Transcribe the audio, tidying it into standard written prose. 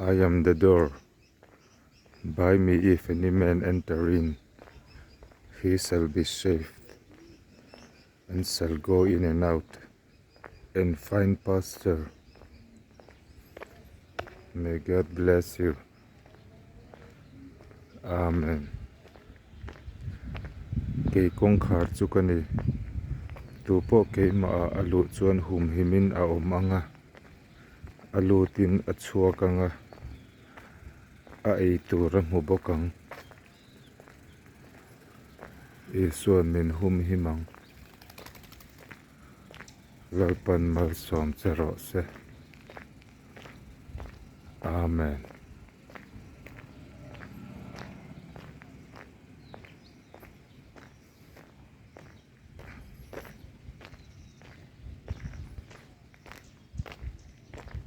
I am the door, by me if any man enter in, he shall be saved and shall go in and out and find pasture. May God bless you. Amen. Kei kawngkhar chu ka ni. Tu pawh keimah ah a luh chuan humhimin a awm ang a, a lutin a chhuak ang a, a ei tur a hmu bawk ang. Isuan min humhim ang. Lalpan malsawm che rawh se. Amen.